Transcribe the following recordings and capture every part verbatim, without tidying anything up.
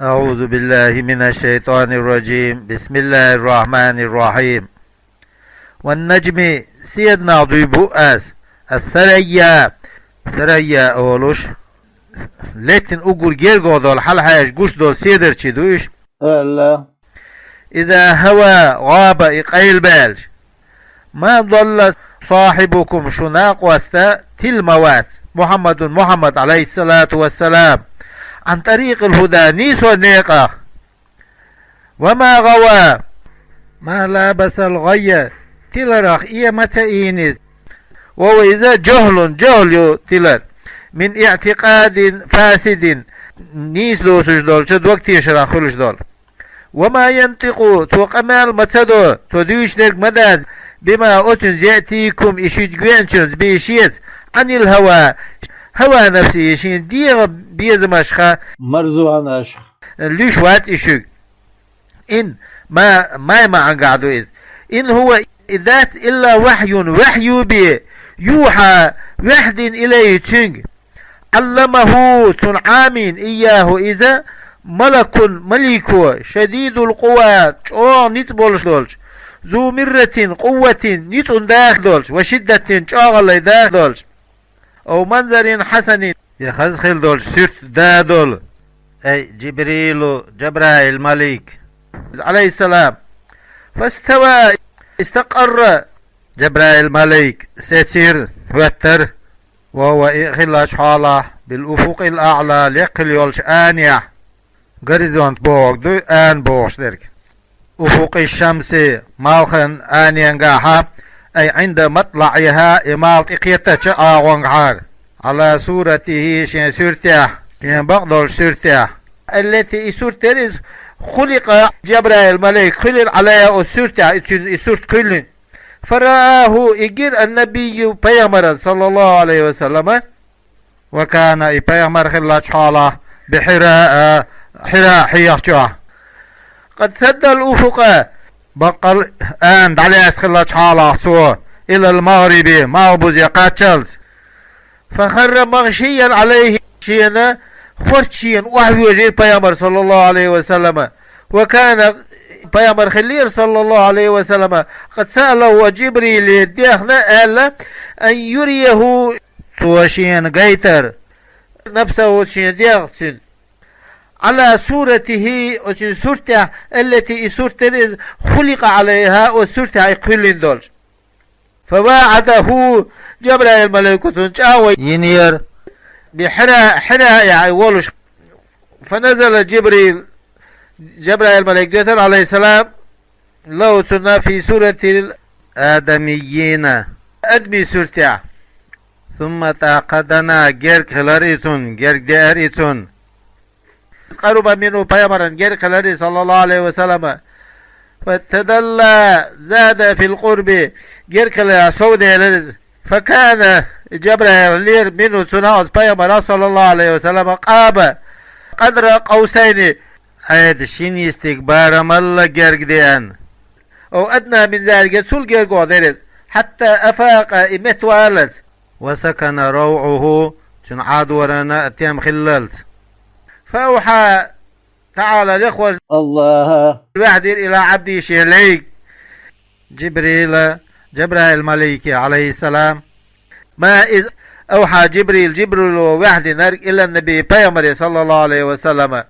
أعوذ بالله من الشيطان الرجيم. بسم الله الرحمن الرحيم. والنجم, седанах дуй бу аз. الثريا, сарайя олуш, леттин уггар герго дола, хьалхьежа гуш дола седарчий дуй уж. Алла. إذا هوى غاب, и къайлабаьлча. ما ضل صاحبكم, шун накъост тила ма вац, محمد, Мухьаммад, عليه الصلاة والسلام, عن طريق الهدى, нийсо некъах. وما غوى, ما لابس الغي, тиларах э ма ца ийна из. وهو, иза, جهل, жахӀл ю тилар, من اعتقاد فاسد, нийса доацаш долча дог тешарах хуьлуш дола. وما ينطق, цо къамаьл ма ца до, цо дуьйцинарг ма дац, بما, оцунца, يأتيكم, и шуьга веанчунца, به, шеца, عن الهوى, хӀава нафсихӀи, шен дегӀан безамашха, марзонашха, луьйш вац и шуьга. إن, ما, ما-й маӀан гахь ду иза. إن هو, из дац, إلا وحي, вахьйу бе, يوحى, вахьйина, إليه, цуьнга. علمه, цунна Ӏамийна, إياه, иза, ملك, малико, شديد القوى, чӀогӀа ницкъ болуш долча, ذو مرة, قوة, ницкъан даха долча, وشدة, чӀоагӀаллин даха долча, أو منظر حسن, я хаза хила долча суьрта да долу. أي جبريل, Жабраил-малик, عليه السلام. فاستوى, استقر, Жабраил-малик сецира, хӀоьттира, وهو, и хиллачу хьолахь, بالأفق الأعلى, лекха йолчу анехь, горизонт бохург ду, ана бохуш дерг. أفق الشمس, малхан аненгахьа, أي عند مطلعها, и мала тӀекхеттачу агӀонгахьара, على صورته, шен суьртехь, шен бакъдолчу суьртехь, التي, и сурт дерг иза, خلق, Жабраил-малик кхоьллина, عليها, оцу суьртехь, и цуьнан и сурт кхоьллина. فرآه, и гира, النبي, пайхамарна, صلى الله عليه وسلم, وكان, и пайхамар хиллачу хьолахь, بحراء, Хьира хьехачохь. قد سد الأفق, баккъал ана дӀалаьцна хиллачу хьолахь цо, إلى المغرب, малхбузе кхаччалц. فخر مغشيا عليه, шена, хорца шена охьавоьжира пайхамар, صلى الله عليه وسلم. وكان, пайхамар хиллера, صلى الله عليه وسلم, قد سأله, Жибриле дехна, аьлла, أن يريه, цо шена гайтар, نفسه, шен дегӀ цуьнан, على صورته, оцу суьртехь, التي, и сурт дерг иза, خلق عليها, оцу суьртехь и кхоьллина долчу. فواعده, Жабраил-малико цунна чӀагӀо йинера, بحراء, Хьираехь и волуш. فنزل جبريل, Жабраил-малик доьхира, عليه السلام, له, цунна, في صورة الآدميين, адамийн суьртехь. ثم تقدم, герга хилира и цунна, герга деара и цунна. قرب منه, пайхамарна герга хилира и, صلى الله عليه وسلم. فتدلى, زاد في القرب, герга хиларехь совделира иза. فكان, Жабраил хиллера, منه, цунах, оцу пайхамарах, صلى الله عليه وسلم, قاب, قدر قوسين, Ӏедал шина йистиг барамалла герга деана. أو أدنى من ذلك, цул гергахь дара иза. حتى أفاق, и меттаваллалц. وسكن روعه, цуьнан Ӏадорана тем хиллалц. فأوحى تعالى, лекха волчу Аллаха ваьхьа дира, إلى عبده, шен лайга. جبريل, Жабраил-малике, عليه السلام. ما, из, أوحى جبريل, Жибрило ваьхьа динарг, إلى النبي, пайхамаре, صلى الله عليه وسلم.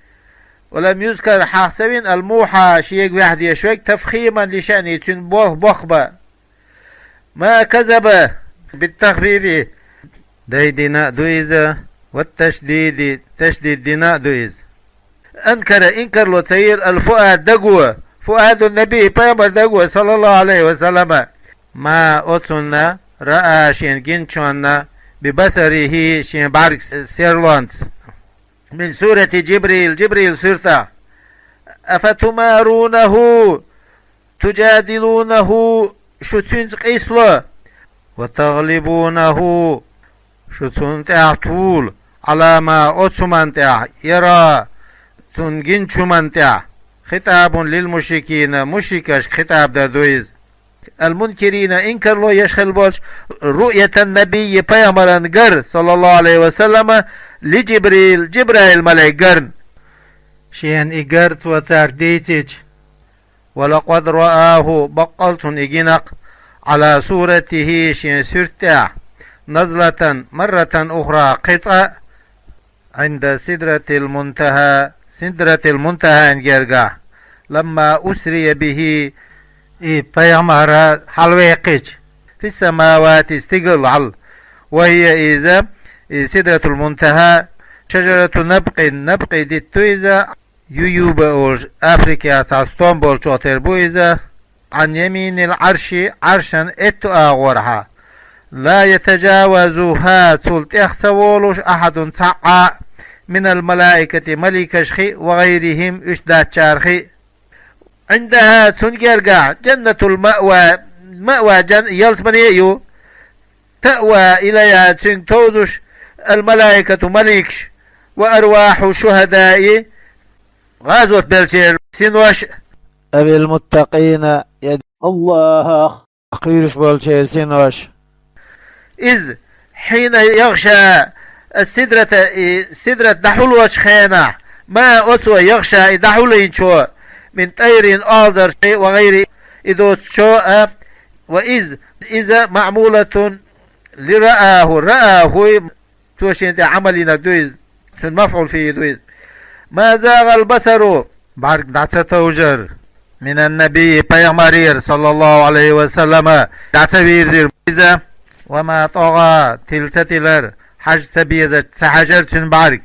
ولم يذكر, хьаха ца вина, الموحى, шега ваьхьа деш верг, تفخيما لشأنه, цуьнан болх боккха бан. ما كذب, بالتخفيف, дай дина а ду иза, والتشديد, ташдид дина а ду иза. أنكر, инкарло ца йира, الفؤاد, даго, فؤاد النبي, пайхамар даго, صلى الله عليه وسلم, ما, оцунна, رأى, шена гинчунна, ببصره, шен бӀаьрган серлонца, من صورة جبريل, Жибрил суьртахь. أفتمارونه, تجادلونه, шу цуьнца къийсало, وتغلبونه, шу цунна тӀехь туло, على ما, оцу хӀуманна тӀехь, يرى, цунна гинчу хӀуманна тӀехь. خطاب للمشركين, мушрикашка хитӀаб дар ду иза. المنكرين, инкарло еш хилла болчу, رؤية النبي, пайхамаран гар, صلى الله عليه وسلم, لجبريل, Жибраил-малик гарна. Шена и гар цо царга дийцича, ولقد رآه, баккъал цунна и гина-кх, على صورته, шен суьрта тӀехь, نزلة, مرة أخرى, кхин цкъа а, عند سدرة المنتهى, Сидратил Мунтахьан гергахь, لما أسري به, и пайхамар хьалаваьккхича, في السماوات, стигаллахь, وهي, иза, и Сидратул Мунтахьа, شجرة نبق, набкъий дитт ду иза, ююба олуш, Африкехь цхьа стом болчух тера бу иза, عن يمين العرش, Ӏаршан аьтту агӀорхьа. لا يتجاوزها, цул тӀех ца волуш, أحد, цхьа а, من الملائكة, маликашхий, وغيرهم, уьш дацчархий. عندها, цунна гергахь, جنة المأوى, маъва, жан-, ялсамани а ю. تأوى إليها, цуьнга товзуш, الملائكة, маликаш, وأرواح الشهداء, гӀазот беллачеран синош, أو المتقين, я, АллахӀах кхоьруш болчеран синош. Иза, حين يغشى السدرة, и Сидрат дӀахьулочу хенахь, ما, оцо, يغشى, и дӀахьулийначо, من طير, олзаршкахь, وغير, и доцучо а, وإذ, иза, معمولة لرآه, رآه, цо шена тӀехь Ӏамал йинарг ду иза, цуьнан мафӀул фиӀл ду иза. ما زاغ البصر, бӀаьрг дӀа ца товжар, من النبي, пайхамарера, صلى الله عليه وسلم, дӀа ца вирзира иза, وما طغى, тила ца тилар, хьажа ца безачу ца хьажара цуьнан бӀаьрг.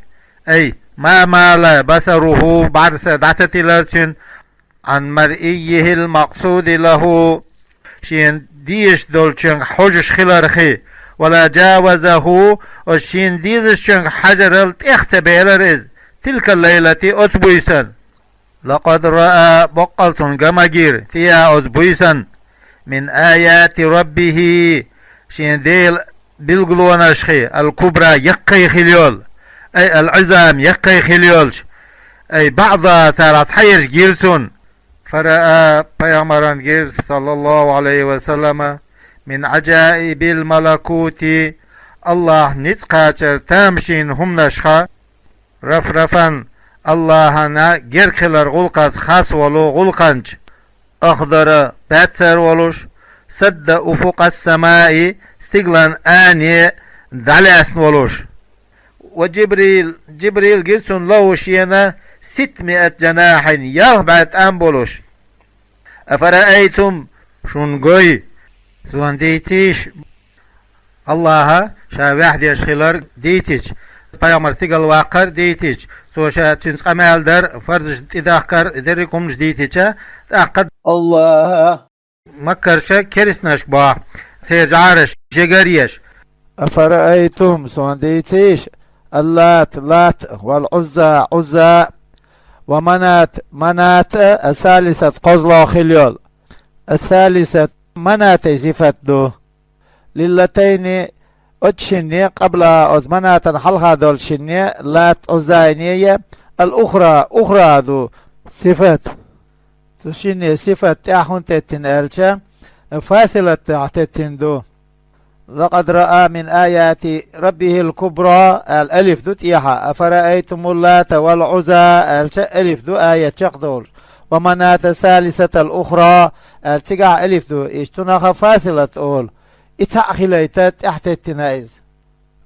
أي ما مال بصره, бӀаьрса дӀа ца тилар цуьнан, عن مرئيه المقصود له, шена дезаш долчуьнга хьожуш хиларх, ولا جاوزه, оцу шена дезачуьнга хьажарал тӀех ца белара иза, تلك الليلة, оцу буьйсанна. لقد رأى, баккъал цунна ган ма гира, فيها, оцу буьйсанна, من آيات ربه, шен Делан билгалонашхий, الكبرى, яккхий хила йолу, أي العظام, яккхий хила йолчу, أي بعضها, царах цхьаерш гира цунна. فرأى, пайхамарна гира, صلى الله عليه وسلم, من عجائب الملكوت, АллахӀан ницкъ кхачар тамашийна хӀуманашха, رفرفا, АллахӀана герга хилар гӀуллакхаца хас волу гӀуллакханча, أخضر, баьццара волуш, سد أفق السماء, стигалан ане дӀалаьцна волуш. وجبريل, Жибрил гира цунна, له, шена, ستمائة جناح, ялх бӀе тӀам болуш. أفرأيتم, шуна гой, суна дийцийша, АллахӀа ша ваьхьа деш хилар дийцича, пайхамар стигала ваккхар дийцича, цо ша цуьнца къамел дар, фарзаш тӀедахкар, дерриг хӀуманаш дийцича, тӀаккха АллахӀа Маккарша керстанашка боху, церан жӀараш жегар еш. أفرأيتم, суна дийцийша, اللات, Лат, والعزى, Ӏузза, ومناة, Манат, الثالثة, кхозлагӀа хила йолу. الثالثة, Манатан сифат ду. للتين, оцу шинне, قبلها, оцу Манатан хьалха долчу шинне, Лат, Ӏуззайне, الأخرى, ухра ду, сифат. Цу шинне сифат тӀехь хӀунда теттина аьлча, фасилат тӀехь теттина ду. لقد رأى من آيات ربه الكبرى, аьлла алиф ду тӀехьа. أفرأيتم اللات والعزى, аьлча алиф ду аят чекхдолуш. ومناة الثالثة الأخرى, аьлла цигахь алиф ду. Иштта цунах фасилат олу. И цхьаъ хилийта тӀехь теттина иза.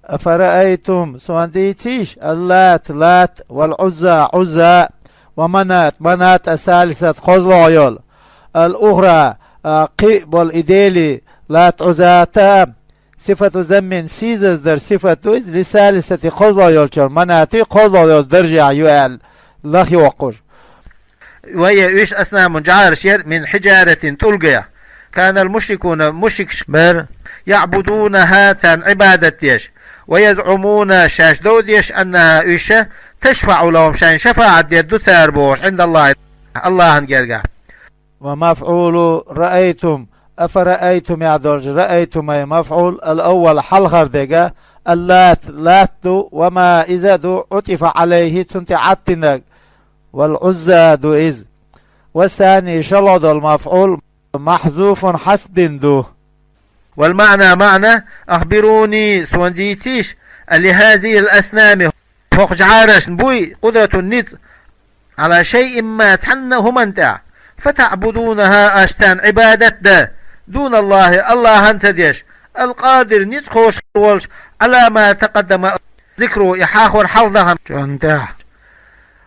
أفرأيتم, суна дийцийша, اللات, Лат, والعزى, Ӏузза, ومناة, Манат, الثالثة, кхозлагӀа йолу, الأخرى, а, кхин а болу и делий, Лат, Ӏуззата, صفة ذم, сийсаздар сифат ду иза, للثالثة, кхозлагӀа йолчун, Манатан кхозлагӀа йолчу даржехь ю аьлла, лахйоккхуш. وهي, уьш, أصنام, жӀараш яра, من حجارة, тӀулгех. كان المشركون, мушрикаш бара, يعبدونها, царна Ӏибадат деш. ويزعمون, шаьш дов деш, أنها, уьш, تشفع لهم, шайна шафаӀат деш ду цара бохуш, عند الله, АллахӀан гергахь. ومفعول رأيتم, أفرأيتم яхь долчу رأيتم-ан мафӀул, الأول, хьалхара дерг, اللات, Лат ду, وما, иза ду, عطف عليه, цунна тӀе Ӏаттинарг, والعزى ду иза. والثاني, шолгӀа долу мафӀул, محذوف, хьаст дина ду. والمعنى, маьӀна, أخبروني, суна дийцийша, ألهذه الأصنام, хӀокху жӀарашна буй, قدرة, ницкъ, على شيء ما, цхьанна хӀуманна тӀехь, فتعبدونها, аш царна Ӏибадат дан, دون الله, АллахӀан ца деш, القادر, ницкъ хьошалла волчу, على ما تقدم ذكره, и хьахор хьалха даханчунна тӀехь.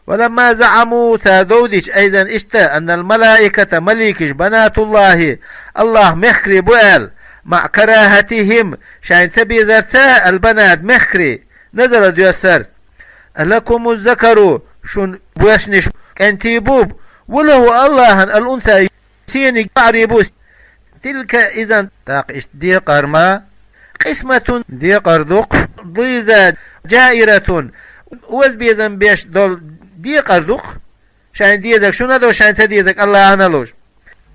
ولما زعموا, цара дов дича, айзан иштта, أن الملائكة, маликаш, بنات الله, АллахӀ мехкарий бу аьлла, مع كراهتهم, шайна ца безарца, البنات, мехкарий, نزل, доссар: ألكم الذكر, шун бошнаш кӀентий бу, وله, АллахӀан, الأنثى, сениг йоӀарий бу. تلك إذا, тӀаккха иштта декъар ма, قسمة, декъар ду-кх, ضيزى, جائرة, озабезам беш долу декъар ду-кх. Шайна дезарг шуна а долуш, шайна ца дезарг АллахӀана а луш.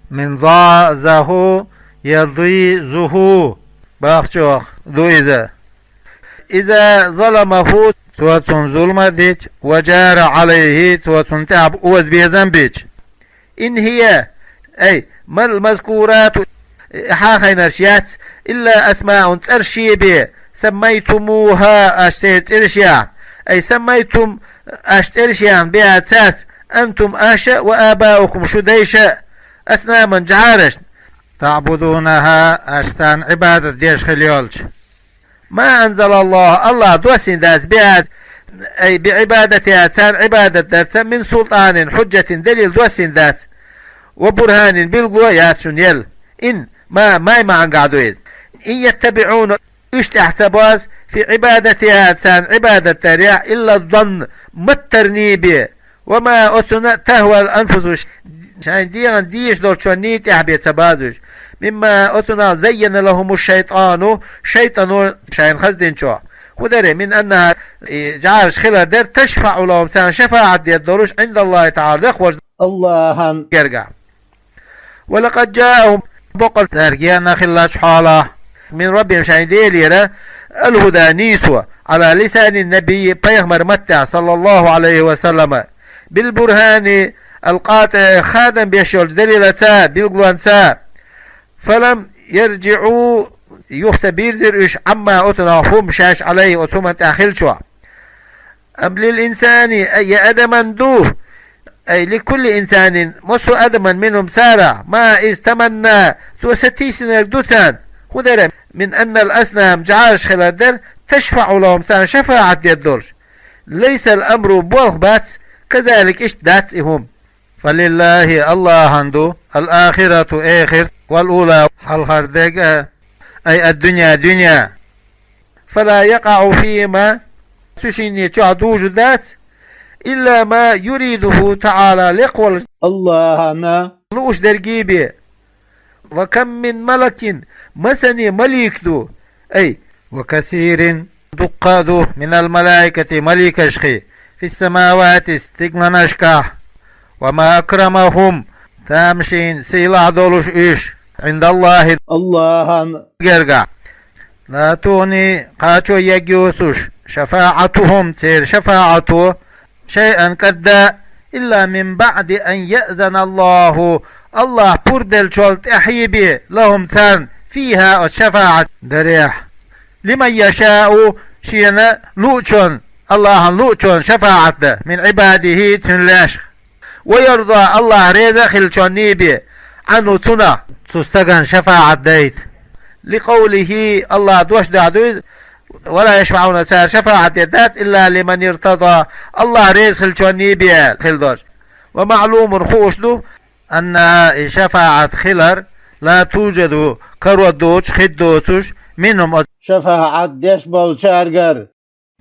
من ضازه يضيزه, бахчох ду иза. إذا ظلمه, цо цунна зулам дича, وجار عليه, цо цунна тӀехь озабезам бича. إن هي, أي ما المذكورات, хьахийнарш яц, إلا أسماء, цӀераш бен, سميتموها, аш церан цӀераш яьхна, أي سميتم, аш цӀераш яьхна бен цаьрца, أنتم, аша, وآباؤكم, шун дайша, أصناما, жӀарашна, تعبدونها, аш царна Ӏибадат деш хилла йолчу. ما أنزل الله, АллахӀа доссийна дац, بها, أي بعبادتها, царна Ӏибадат дарца, من سلطان, хьуджатин, далил доссийна дац, وبرهان, билгало яц шуна елла. إن, ما, ما-й маьӀнехь ду иза. إن يتبعون, уьш тӀаьхьа ца бозу, في عبادتها, царна Ӏибадат дарехь, إلا الظن, маттарний бен, وما, оцунна, تهوى الأنفس, шайн дегӀан дезаш долчунний тӀаьхьа бен ца бозу уьш. مما, оцунах, زين لهم الشيطان, шайтӀано шайна хаза динчух. ХӀун дара, من أنها, и жӀараш хилар дара, تشفع لهم, царна шафаӀат деш долуш, عند الله تعالى, лекха волчу АллахӀан гергахь. ولقد جاءهم, боккъал цаьрга еана хиллачу хьолахь, من ربهم, шайн Делера, الهدى, нийсо, على لسان النبي, пайхамар маттехь, صلى الله عليه وسلم, بالبرهان القاطع, хадам беш йолчу далилаца, билгалонца. فلم يرجعوا, юха ца бирзира уьш, عما, оцунах, هم, шаьш, عليه, оцу хӀуманна тӀехь хиллачух. أم للإنسان, я адаман ду, أي لكل إنسان, массо а адаман, منهم, царах, ما, иза, تمنى, цо сатийсинарг ду царна. ХӀун дара, من أن الأصنام, жӀараш хилар дара, تشفع لهم, царна шафаӀат деш долуш. ليس الأمر, болх бац, كذلك, иштта дац и хӀума. فلله, АллахӀан ду, الآخرة, эхарт, والأولى, хьалхара дерг а, أي الدنيا, дуьнен. فلا يقع فيهما, цу шинна чохь дужуш дац, إلا ما يريده تعالى, лекха волчу АллахӀана лууш дерг бен. وكم من ملك, масане малик ду, أي وكثير, дуккха а ду, من الملائكة, маликашхий, في السماوات, стигланашкахь, وما أكرمهم, тамашийна сийлахь долуш уьш, عند الله, АллахӀан гергахь. لا تغن, кхачо а егга йоцуш, شفاعتهم, церан шафаӀато, شيئا, кӀадда, إلا من بعد أن يأذن الله, АллахӀ пурба деллачул тӀаьхьа бен, لهم, царна, فيها, оцу шафаӀат дарехь. لمن يشاء, шена луучунна, АллахӀан луучунна шафаӀат дан, من عباده, цуьнан лаьшах. ويرضى, АллахӀ реза а хиллачунний бен, عنه, цунах, цу стагана шафаӀат дайта. لقوله, АллахӀан дош дуьхьа ду иза, ولا يشفعون, цара шафаӀат деш дац, إلا لمن ارتضى, АллахӀ реза хиллачунний бен хилла долуш. ومعلوم, хууш ду, أنها, и шафаӀат хилар, لا توجد, карор доцуш, хир доцуш, منهم, оцу шафаӀат деш болчаьргара,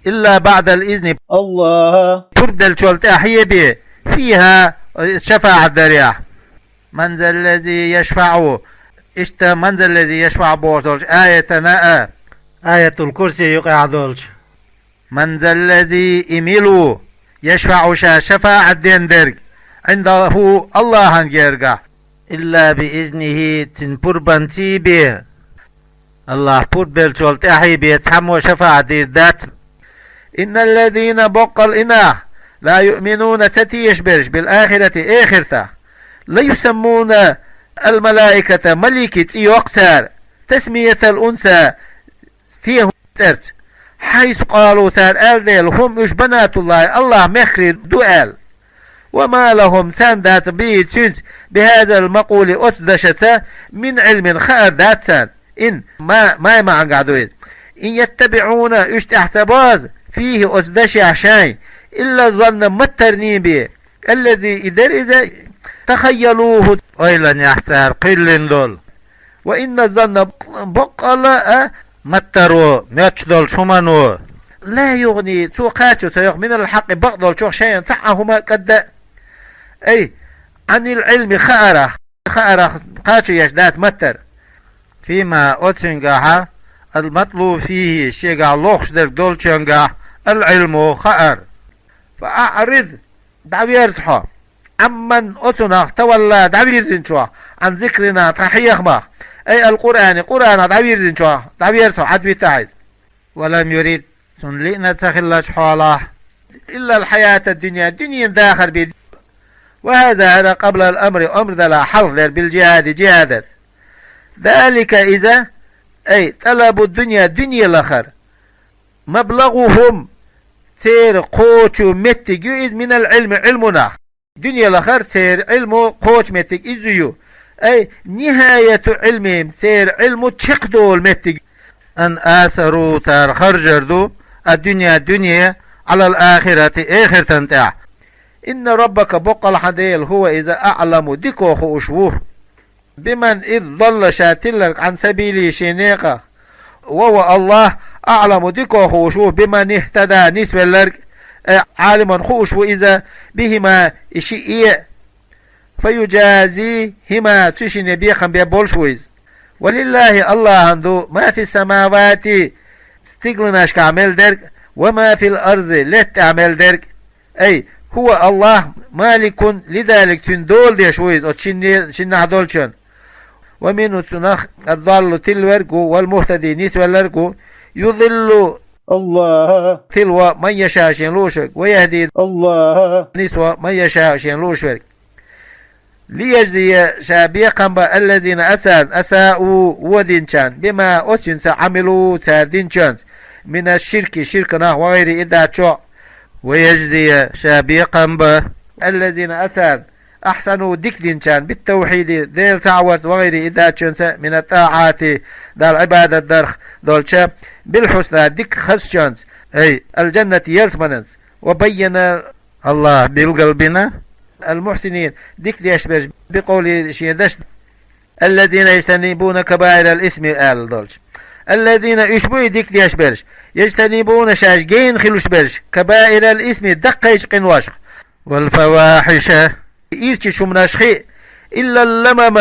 إلا بعد الإذن, АллахӀ пурба деллачул тӀаьхьа бен, فيها, шафаӀат дарехь. من ذا الذي يشفع, иштта, من ذا الذي يشفع бохуш долчу аятана а, Аятул Курси юкъахь долчу. من ذا الذي, и мила ву, يشفع, ша шафаӀат ден дерг, عنده, АллахӀан гергахь, إلا بإذنه, цуьнан пурбанций бен. АллахӀ пурба деллачул тӀаьхьа бен цхьаммо шафаӀат дийр дац. إن الذين, боккъал и нах, لا يؤمنون, ца тешаш берш, بالآخرة, эхартах, ليسمون الملائكة, маликийн цӀе йоккху цара, تسمية الأنثى, стен хӀуманан цӀерца, حيث قالوا, цара аьлла дела, هم, уьш, بنات الله, АллахӀан мехкарий ду аьлла. وما لهم царна дац به цуьнца بهذا المقول оцу дашаца من علم хаар дац царна. إن ما маӀан гахь ду иза. إن يتبعون уьш тӀаьхьа ца бозу فيه оцу дашехь шайн إلا الظن маттарний бен الذي и дара иза تخيلوه ойланехь цара кхоьллина долу. وإن الظن баккъалла а маттаро моьттуш долчу хӀумано لا يغني цо кхачо ца йо من الحق бакъдолчух شيئا цхьа а хӀума кӀадда а. أي عن العلم хаарах, хаарах кхачо еш дац маттар. فيما оцуьнгахьа المطلوب فيه шегахь лохуш дерг долчуьнгахь العلم хаар. فأعرض дӀаверза хьо عمن оцунах تولى дӀавирзинчох عن ذكرنا тхан хьехамах أي القرآن Къуръанах дӀавирзинчох дӀаверза хьо Ӏадвита хьайза. ولم يرد цунна лиъна ца хиллачу хьолахь إلا الحياة الدنيا дуьненан дахар бен. وهذا хӀара قبل الأمر омра далахь хьалха дара بالجهاد джихӀадаца. ذلك иза أي طلب الدنيا дуьне лахар مبلغهم церан кхочу меттиг ю иза من العلم Ӏилмунах. Дуьне лахар церан Ӏилмо кхочу меттиг иза ю. أي نهاية علمهم церан Ӏилмо чекхдолу меттиг. أن آثروا цара харжар ду الدنيا дуьне على الآخرة эхартан тӀехь. إن ربك баккъалла хьан Дела هو иза أعلم дика хууш ву بمن إذ ضل ша тилларг عن سبيله шен некъах. وهو الله أعلم дика хууш ву بمن اهتدى нисвелларг, э, Ӏалиман хууш ву иза بهما и шиъ а. فيجازيهما цу шине бекхам бе болуш ву иза. ولله Аллахьан ду ما في السماوات стигланашкахь мел дерг وما في الأرض летта тӀехь мел дерг. أي هو الله مالك لذلك цуьнан дола деш ву иза оцу шинне-, шиннахь долчун. ومنه цунах الضال тилла верг ву والمهتدي нисвелларг ву. يضل الله тилла во من يشاء шен лууш верг ويهدي الله нисво من يشاء шен лууш верг. ليجزي ша бекхам бан الذين царна أساءوا вон динчарна بما оцуьнца عملوا цара динчуьнца من الشرك ширканах وغيره и дац чохь. ويجزي ша бекхам бан الذين царна أحسنوا дика динчарна بالتوحيد Дела цхьаъ варца وغيره и дац чуьнца من الطاعات Далла Ӏибадат дарх долча بالحسنى дика хазачуьнца أي الجنة ялсаманца. وبين Аллахьа билгал бина المحسنين дика деш берш بقوله шен дашца الذين يجتنبون كبائر الإثم аьлла долчу. الذين уьш буй дика деш берш يجتنبون шаьш гена хуьлуш берш كبائر الإثم даккхийчу къиношх والفواحش ирчачу хӀуманашхий إلا اللمم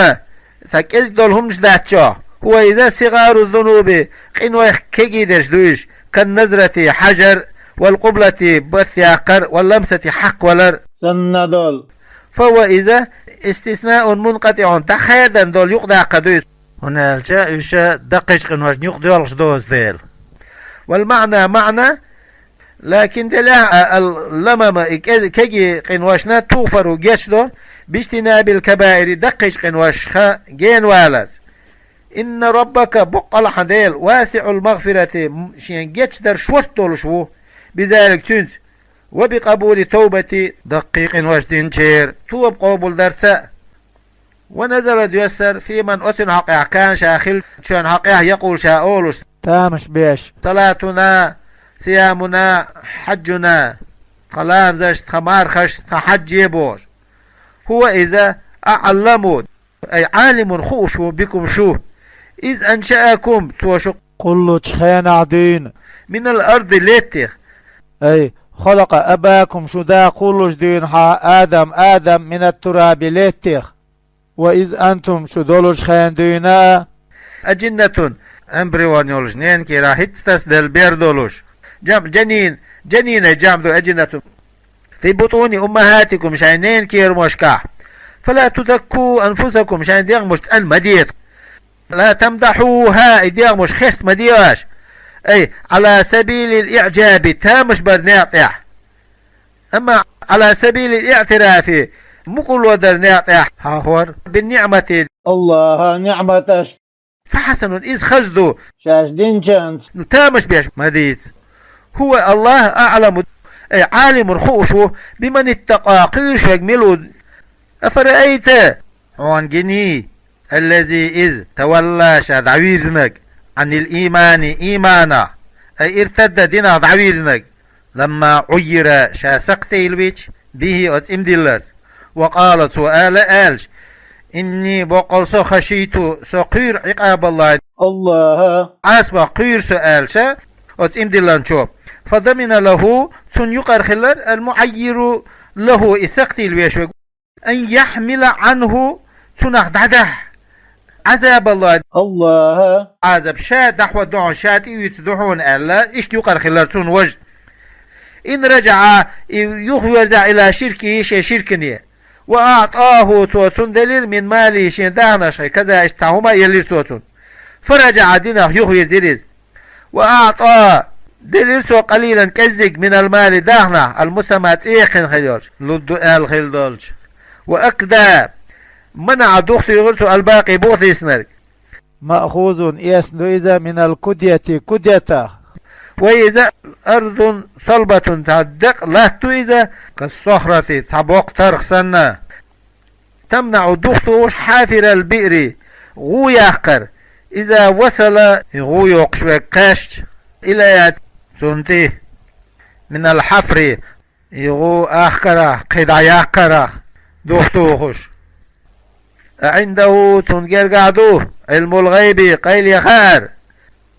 цхьа кӀезиг долу хӀуманаш дац чохь. هو иза صغار الذنوب къинойх кегий дерш ду уьш كالنظرة хьажар والقبلة бас яккхар واللمسة хьакхавалар санна долу. فهو иза استثناء منقطع дӀахаьдана долу юкъадаккхар ду иза. ХӀунда аьлча уьш даккхийчу къиношна юкъадоьлхуш доцу дела. والمعنى маьӀна لكن делахь а اللمم и кег-, кегий къиношна تغفر гечдо باجتناب الكبائر даккхийчу къиношха гена валарца. إن ربك баккъалла хьан Дела واسع المغفرة шен гечдар шортта долуш ву بذلك цуьнца وبقبول التوبة даккхий къинош динчеран тоба къобалдарца а. ونزل доьссар في من оцуьнан хьокъехь كان ша хилчарна хьокъехь يقول ша олуш тамаш беш صلاتنا صيامنا حجنا тхан ламазаш, тхан мархаш, тхан хьаьжжи бохуш. هو иза أعلم أي عالم хууш ву بكم шу إذ أنشأكم цо шу кхуллучу хенахь дуьйна من الأرض леттех أي خلق أباكم шу да кхуллуш дуьйна хьан Адам, Адам من التراب леттех وإذ أنتم шу долуш хенахь дуьйна а أجنة эмбрион йолуш ненан кийрахь хӀинцца тасаделла бер долуш. جمع جنين جنين جمع ду أجنة في بطون أمهاتكم шайн ненан кийрамашкахь. فلا تزكوا أنفسكم шайн дегӀмаш цӀена ма де. لا تمدحوها и дегӀмаш хеста ма де аша. أي على سبيل الإعجاب тамаш бар некъа тӀехь. أما على سبيل الاعتراف мукъарло дар некъа тӀехь хьахор بالنعمة Аллахьан ниӀматаш فحسن иза хаза ду. Шаьш динчуьнца ну тамаш беш ма дийца. هو الله أعلم Ай, Ӏалимун хууш ву, биман иттакъа, кхуьйруш верг мила ву. Афараайта, хьуна гиний, аллази, из, тавалла, ша дӀавийрзинарг, Ӏанил иймани, ийманах, ай, иртадда, динах дӀавийрзинарг, ламма Ӏуййира, ша сакхтийла вича, бихӀи, оцу имдилларца. Ва къала, цо ала аьлча, инни, боккъал со, хашийту, со кхуьйру, Ӏикъабаллахи, Аллаха, Ӏазапах кхуьйру со аьлча, оцу имдилланчо. Фа замина лаху, цунна юкъара хилар, ал-муӀаййиру лаху, и сакхтийла веш верг, ан яхьмила Ӏанху, цунах дӀадахьа, Ӏазабаллахи, Аллаха, Ӏазап ша дахьа ду хьуна, ша тӀеуьйцур ду хьуна аьлла, иштта юкъара хилар цунна важа. Ин раджаӀа, и юхаверзахь, ила ширкихӀи, шен ширкане. Ва аӀтаху, цо цунна делира, мин малихӀи, шен дахнашхий, каза, иштта цхьа хӀума а еллира цо цунна. Фа раджаӀа, динах юхавирзира иза. Ва аӀта, делира цо, къалилан, кӀеззиг, минал мали, дахнахь, ал-мусамма, цӀе яьккхина хилла йолчу, лудду аьлла хилла долчу. Ва акда, манаӀа, духатуьйхира цо, ал-бакъи, бухадиснарг. Маъхузун, эцна ду иза, минал кудйати, кудйатах. Ва иза ардун салбатун, цхьа декъа латта ду иза, кассахрати, цхьа боккха тарх санна. ТамнаӀу, духатухуш, хьафирал биъри, гӀу яккхар, иза васала, и гӀу йоккхуш верг кхаьчча, илайхӀа, цунна тӀе, минал хьафри, и гӀу ахкарах, кхин дӀаяккхарах, духатухуш. АӀиндаху, цунна гергахь ду, Ӏилмул гӀайби, къайле хаар.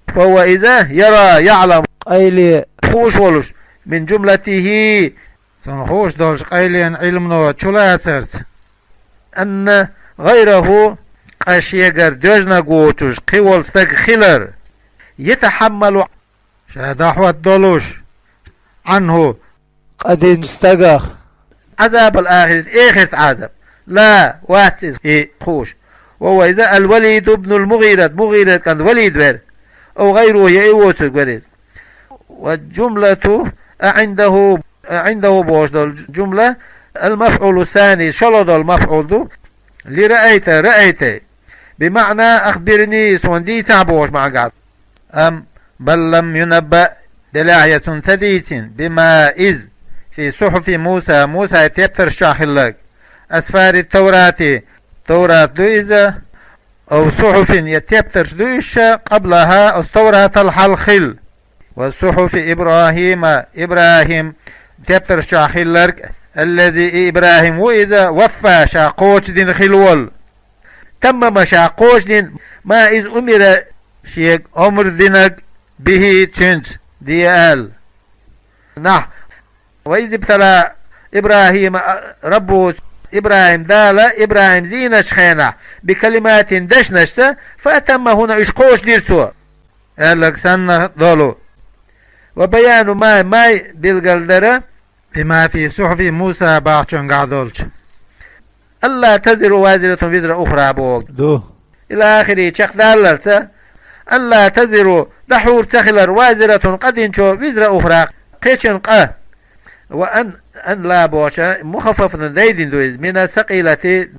Фа хӀува, иза, яра, яӀламу, къайле хууш волуш, мин жумлатихӀи, цунна хууш долчу къайленан Ӏилмано чулацарца, анна гӀайрахӀу, къа шегара доьжнаг воцуш кхин волу стаг хилар, ятахьаммалу, ша дӀахӀотта долуш, Ӏанху, къа динчу стагах, Ӏазабал ахирати, эхартан Ӏазаб. Ла, вац иза и хууш. Ва хӀува, иза, ал-Валид ибн ал-МугӀират, МугӀират кӀант Валид вара. Ав гӀайрухӀу, я и воцург вара иза. Ва жумлату аӀиндахӀу, аӀиндахӀу бохуш долу жумла, ал-мафӀулу сани, шолгӀа долу мафӀул ду, ли раайта, раайтай. БимаӀна ахбирни, суна дийцахь бохуш маьӀнехь. Ам бал лам юнаббаъ, делахь я цунна ца дийцина, бима, иза, фи сухьуфи Муса, Мусай тептарш чохь хилларг, асфари Таврати, Таврат ду иза, ав сухьуфин, я тептарш ду уьш, къаблахӀа, оцу Тавратал хьалха хилла. Ва сухьуфи ИбрахӀима, ИбрахӀим тептарш чохь хилларг, аллази, и ИбрахӀим ву иза, ваффа, ша кхочушдина хилла волу. Таммама, ша кхочушдина, ма, иза, умира, шега омра динарг, бихӀи, цуьнца, де аьлла. Нах. Ва из ибтала ИбрахӀима, а, раббухӀу, ИбрахӀим Дала, ИбрахӀим зийначу хенахь, бикалиматин, дешнашца, фа атаммахӀунна, уьш кхочушдира цо, аьлларг санна долу. Ва баяну ма, ма билгалдара, бима фи сухьуфи Муса бахчуьнгахь долчу. Алла тазиру вазиратун визра ухра боху. Ду. Ила ахири, чекхдаллалца. Алла тазиру, дӀахьур ца хилар, вазиратун, къа динчо, визра ухра, кхечун къа. Ва ан, ан ла бохуча, мухаффафатан дайдина ду иза, мина сакъилати,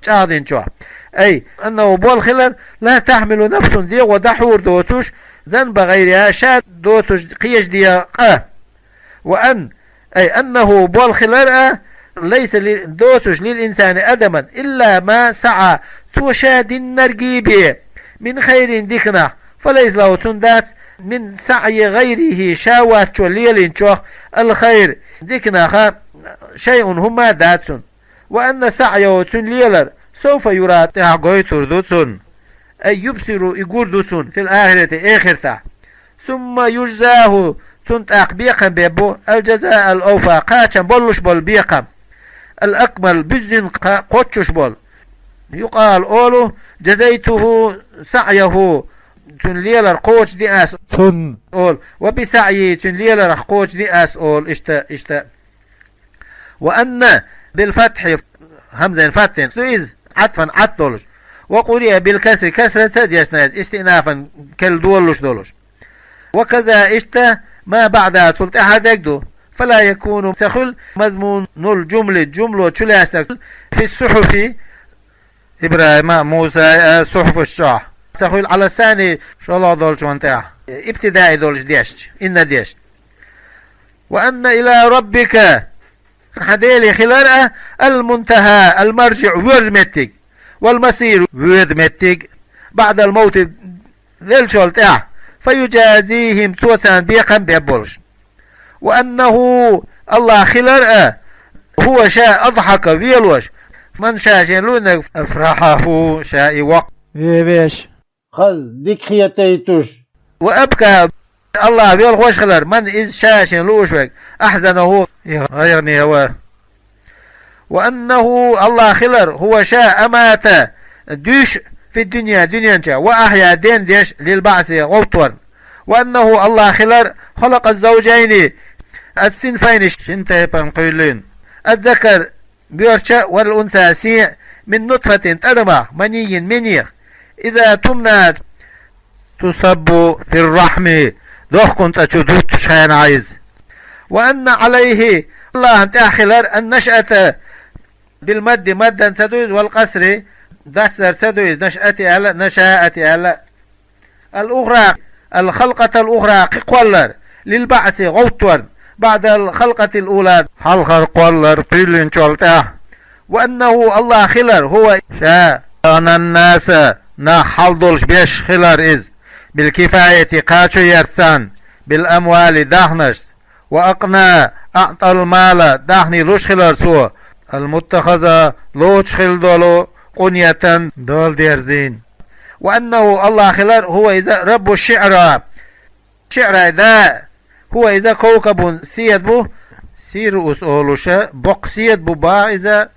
чӀагӀдинчохь. Ай, аннаху, болх хилар, ла тахьмилу нафсун, дегӀо дӀахьур доцуш, занба гӀайриха, ша доцуш кхечу дегӀан къа. Ва ан, ай, аннаху, болх хилар а, лайса ли, доцуш, лил инсани, адаман, илла ма саӀа, цо ша диннаргий бен, мин хайрин, диканах, фа лайса лахӀу, цунна дац, мин саӀйи гӀайрихӀи, ша воцчо лелийначох, ал хайр, диканаха, шайъун, хӀумма а дац цунна. Ва анна саӀйахӀу, цуьнан лелар, савфа юра, тӀаьхьа гойтур ду цунна. Ай юбсиру, и гур ду цунна, фил ахирати, эхартахь. Сумма южзахӀу, цунна тӀаккха бекхам бе бу, ал-жаза ал-авфа, кхачам боллуш болу бекхам. Ал-акмал, буьззина кха кхоччуш болу. Юкъалу олу, жазайтухӀу саӀйахӀу, цуьнан лелар кхочушди ас, цунна, олу, ва би саӀйихӀи, цуьнан леларх кхочушди ас, олу, иштта, иштта. Ва анна, бил фатхьи, хӀамзин фатхьин ду иза, Ӏатфан Ӏатф долуш. Ва къуриъа бил касри, касраца а дешна иза, истиънафан, керла долуш долуш. Ва каза, иштта, ма баӀдахӀа, цул тӀаьхьара дерг ду. Фала якуну, ца хуьлу, мазмунул жумли, жумло чулаьцнарг, фи сухьуфи ИбрахӀима, Мусай, а, сухьуфаш чохь. Ца хуьлу Ӏала сани, шолгӀа долчунна тӀехь, ибтидаи долуш дешча, инна дешча. وأن إلى ربك, хьан Деле хилар а, المنتهى, المرجع, воьрза меттиг, والمصير, воьду меттиг, بعد الموت, веллачул тӀехьа, فيجازيهم, цо царна бекхам беш болуш. وأنه, АллахӀ хилар а, هو, ша, أضحك, велош, من, ша шена луъург, أفرحه, ша и воккха ве веш, хаза, дика хетийтуш, وأبكى, АллахӀ велхош хилар, من, иза, ша шена луъуш верг, أحزنه, и гӀайгӀане вар. وأنه, АллахӀ хилар, هو, ша, أمات, дуьйш, في الدنيا, дуьнен чу, وأحيا, денна деш, للبعث, гӀовттарна. وأنه, АллахӀ хилар, خلق الزوجين, الصنفين, шина тайпана кхоьллина, الذكر, боьрша, والأنثى, сиъ, من نطفة, тӀадамах, مني, миних, إذا تمنى, تصب في الرحم, дохкун тӀа чу дуттуш хенахь иза. وأن عليه, АллахӀна тӀехь хилар, النشأة, بالمد, мадданца ду иза, والقصر, дацдарца ду иза, نشأة аьлла, نشاءة аьлла. الأخرى, الخلقة الأخرى, кхин кхоллар, للبعث, гӀовттарна, بعد الخلقة الأولى, хьалхара кхоллар кхоьллинчул тӀехьа. وأنه, АллахӀ хилар, هو, ша, أغنى الناس, нах хьалдолуш беш хилар иза, بالكفاية, кхачо ярца, بالأموال, дахнашца, وأقنى, أعطى المال, дахни луш хилар цо, المتخذ, лоцуш хилла долу, قنية, дола дерзийна. وأنه, АллахӀ хилар, هو, иза, رب الشعرى, шиърай да, هو, иза, كوكب, седа бу, Сириус олуша, боккха седа бу боху иза,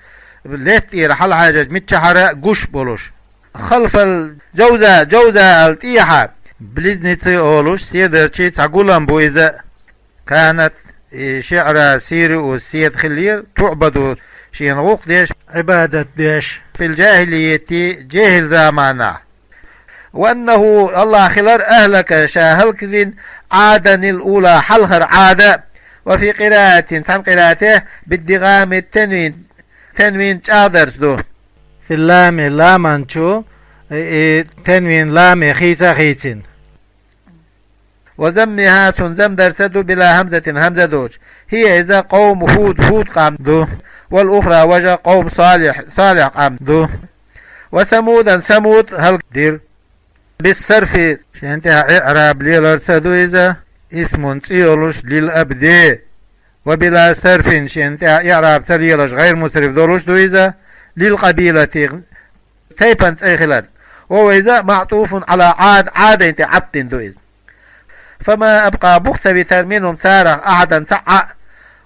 лаьтта тӀера хьалахьаьжча миччахьара гуш болуш. خلف الجوزاء, Джаузаал тӀехьа, близнецы олуш, седарчий цхьа гулам бу иза. كانت, и шиъра, Сириус, седа хиллера, تعبد, шена гӀуллакх деш, Ӏибадат деш, في الجاهلية, жехӀил заманахь. وأنه, АллахӀ хилар, أهلك, ша хӀаллакдина, عادا الأولى, хьалхара Ӏада, وفي قراءة, цхьана къираатехь, بإدغام التنوين, танвин чӀагӀдарца ду. في اللام, ламан чу, и, и танвин ламе хийца а хийцина. وضمها, цуьнан замдарца ду, بلا همزة, хӀамза доцуш. هي, иза, قوم هود, ХӀуд къам ду. والأخرى, важа, قوم صالح, СалихӀ къам ду. وثمودا, Самуд хӀаллакдира. بالصرف, шена тӀехь иъраб леларца ду иза, اسم, цӀе йолуш, للأبد. وبلا صرف, шена тӀехь иъраб ца лелаш, غير مصرف долуш ду иза, للقبيلة, тайпан цӀе хилар. وهو, иза, معطوف على عاد, Ӏадана тӀе Ӏаьттина ду иза. فما أبقى, бух ца витар, منهم, царах, أحدا, цхьа а.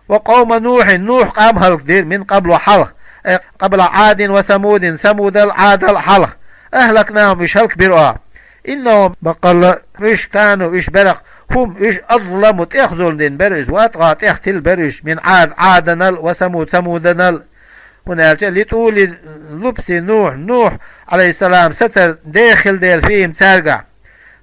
وقوم نوح, Нухь къам хӀаллакдира, من قبل, хьалха, أي قبل عاد وثمود, Самудал, Ӏадал хьалха. أهلكناهم, уьш хӀаллакбира оха. إنهم, баккъалла уьш, كانوا, уьш бара, هم, уьш, أظلم, тӀех зулам дина бара уьш, وأطغى, тӀех тилла бара уьш, من عاد, Ӏаданал, وثمود, Самуданал. ХӀунда аьлча, لطول لبث نوح, Нухь, عليه السلام, сацар деха хилла дела, فيهم, цаьргахь.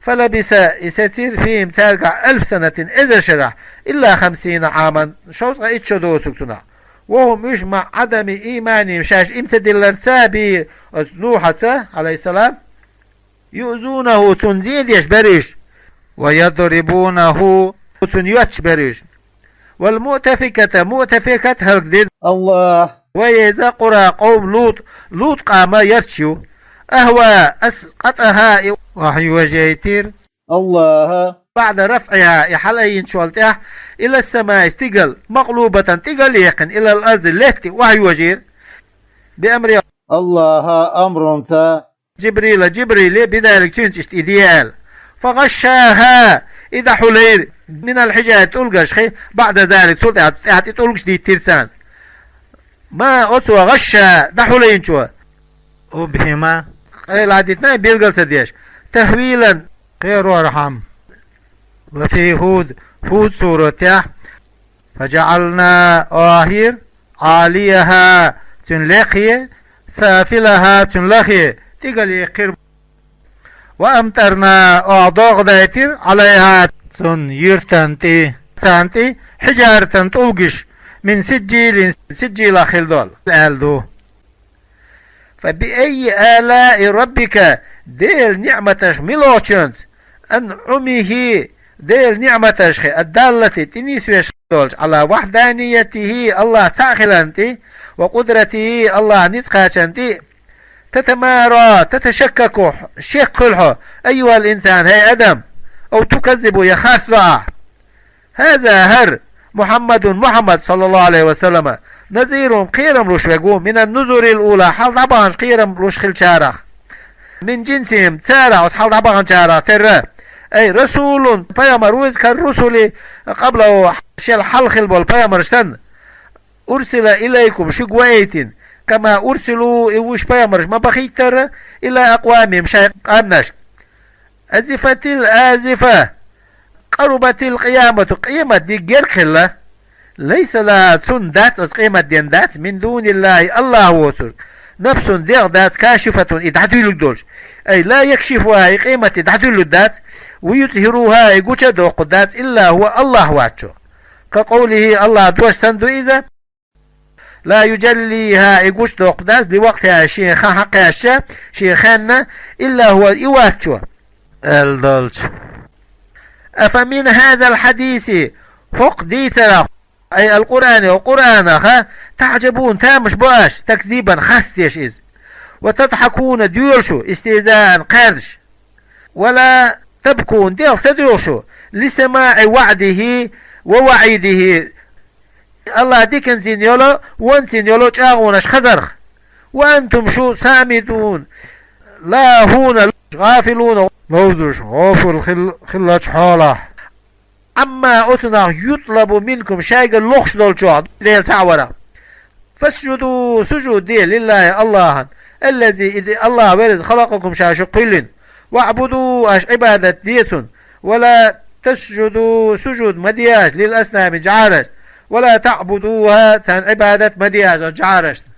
فلبث, и сецира, فيهم, цаьргахь, ألف سنة, эзар шарахь, إلا خمسين عاما, шовзткъа итт шо доцург цунах. وهم, уьш, مع عدم إيمانهم, шаьш ийман ца дилларца, به, оцу Нухьаца, عليه السلام, يؤذونه, цунна зен деш бара уьш. ويضربونه, цунна йоьттуш бара уьш. والمؤتفكة, муътафикат хӀаллакдира АллахӀа. وهي, иза, قرى, قوم لوط, Лут къама ярташ ю. أهوى, أسقطها, и охьайожайтира АллахӀа. بعد رفعها, и хьалаайинчул тӀехь, إلى السماء, стигала, مقلوبة, тӀигала а яьккхина, إلى الأرض, лаьтта охьайожийра. بأمر, АллахӀа амрунца. جبريل, Жибриле, بذلك, цуьнца иштта и де аьлла. فغشاها, и дӀахьулийра, من الحجارة, тӀулгашха, بعد ذلك, цул тӀаьхьа, тӀаьхьа и тӀулгаш диттира царна. ما, оцо, غشا, дӀахьулийначо, أبهم, къайладитина, билгал ца деш, تحويلا, кхерорхьама. وفي هود, ХӀуд суратехь, فجعلنا, охьайира, عاليها, цуьнан лакхе, سافلها, цуьнан лахе, тӀигала яьккхира. وأمطرنا, оха догӀа дайтира, عليها, цунна, юьртана тӀе, царна тӀе, حجارة, тӀулгаш, من سجيل, сиджжилах хилла долу, аьлла ду. فبأي آلاء ربك, Делан ниӀматаш мила йолчуьнца, أنعمه, Делан ниӀматашха, الدالة, тӀе нисвеш, долчу, على وحدانيته, Аллах цхьаъ хиларна тӀе, وقدرته, Аллах ницкъ кхачарна тӀе, تتمارى, تتشكك, шек хуьлу хьо, أيها الإنسان, хӀей адам, أو تكذب, я харцдо ахь. هذا, хӀара, محمد, Мухьаммад, صلى الله عليه وسلم, نذير, кхерам луш верг ву, من النذر الأولى, хьалха дӀабаханчу кхерам луш хиллачарах. من جنسهم, царах, оцу хьалха дӀабаханчарах терра. أي رسول, пайхамар ву иза, كالرسل قبله, шел хьалха хилла болу пайхамарш санна. أرسل إليكم, шуьга ваийтина, كما أرسلوا, и уьш пайхамарш ма бахийтара, إلى أقوامهم, шайн къаьмнашка. أزفت الآزفة, قربت القيامة, къемат де герга хилла. ليس لها, цунна дац, оцу къемат ден дац, من دون الله, Аллах воцург, نفس, дегӀ дац, كاشفة, и дӀадуьйлург долуш. أي لا يكشفها, и къемат де дӀадуьйлур дац, ويظهرها, и гуча а доккхур дац, إلا هو, Аллах вац цо. كقوله, Аллах дош санна ду иза: لا يجليها, и гуча доккхур дац, لوقتها, шен хан хьакхаьчча, шен хенна, إلا هو, и вац цо. Аьлла долчу. أفمن هذا الحديث, хӀокху дийцарах, أي القرآن, хӀокху Къуръанах, تعجبون, тамаш бо аш, تكذيبا, харц деш иза. وتضحكون, доьлу шу, استهزاء, кхаьрдаш. ولا تبكون, делха ца доьлху шу, لسماع وعده ووعيده, Аллах диканца йина йолу, ванца йина йолу чӀагӀонаш хазарх. وأنتم, шу, سامدون, لاهون, غافلون, ловзуш, гӀофал хил-, хиллачу хьолахь. عما, оцунах, يطلب منكم, шайгара лохуш долчух, Дела цхьаъ варах. فاسجدوا, сужуд де, لله, Аллахана, الذي, иза Аллах верг, خلقكم, ша шу кхоьллина, واعبدوه, аш Ӏибадат де цунна, ولا تسجدوا, сужуд ма де аш, للأصنام, жӀарашна, ولا تعبدوها, царна Ӏибадат ма де аш, оцу жӀарашна.